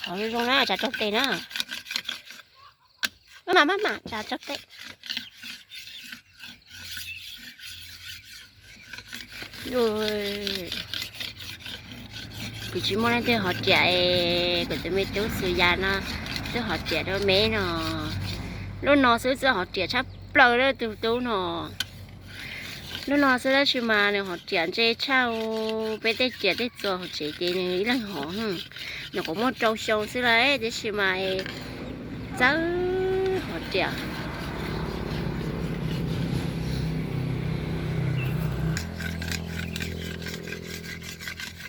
Hov zoo zoo na, tsav rau tes na. Maj mam, maj mam tsav rau tes. Kuv tsis muaj leej twg hov riam es kuv tus me tub Xwm Yas no twb hov riam rau me no. Lub no xwb twb hov riam tshaj plaws lawm tus tub no. Lub no xwb tab sis mas nws hov riam ntse tshaj peb tej riam tej txuas hauv tsev ces nws ib leeg hov. Nws kuj muaj rau xyoo xwb lawm tab sis mas txawj hov riam.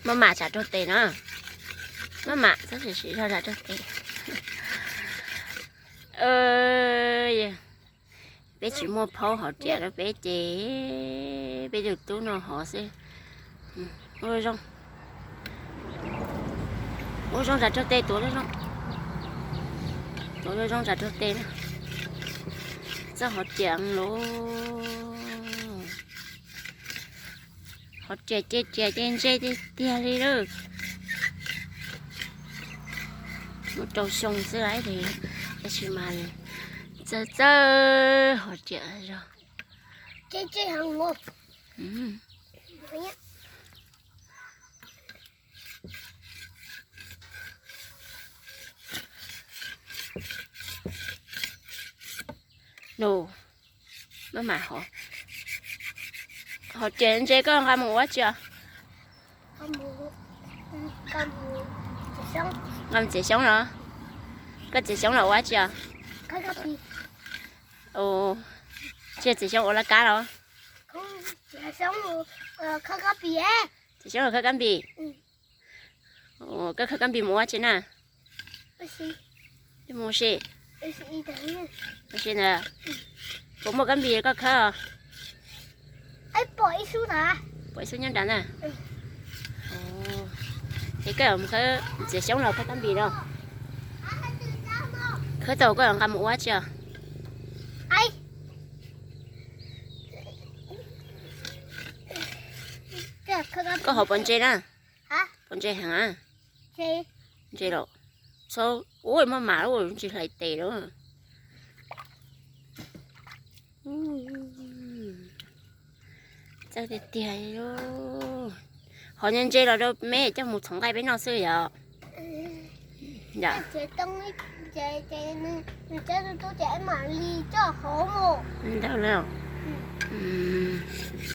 Maj mam tsav rau tes na. Maj mam txhob sim sim zog tsav rau tes. Peb tsis muaj phaub hov riam rau peb ces peb tus tub no hov xwb. Ua zoo, ua zoo tsav rau tes, tuav zoo, tuav zoo tsav rau tes na. Txawj hov riam lauj. Hov riam ces riam ces ntse tiag tiag li lawm. Muaj rau xyoo xwb lawm tab sis mas txawj txawj hov riam zog. Nws maj mam hov, hov riam ntse koj nqa mus ua dab tsi os? Nqa mus txiav xyoob los? Koj txiav xyoob los ua dab tsi os? Tsis yog txiav xyoob ua laj kab los? Txiav xyoob los khawb kab npis. Koj khawb kab npis mus ua dab tsi na? Mus ua si. Ua si ntag. Puas muaj kab npis koj khawb? Pom ib xub ntawd na. Es koj mus khawb, txiav xyoob los khawb kab npis no. Khawb tau koj nqa mus ua dab tsi os? Koj hov puas ntse na? Puas ntse heev? Ntse los? Txhob ua maj mam ua tsis hlais tes lawm. Txawj tiag tiag li. Hov ntse ntse los rau me coj mus txhoov nqaij peb noj xwb yom. Ntawd na.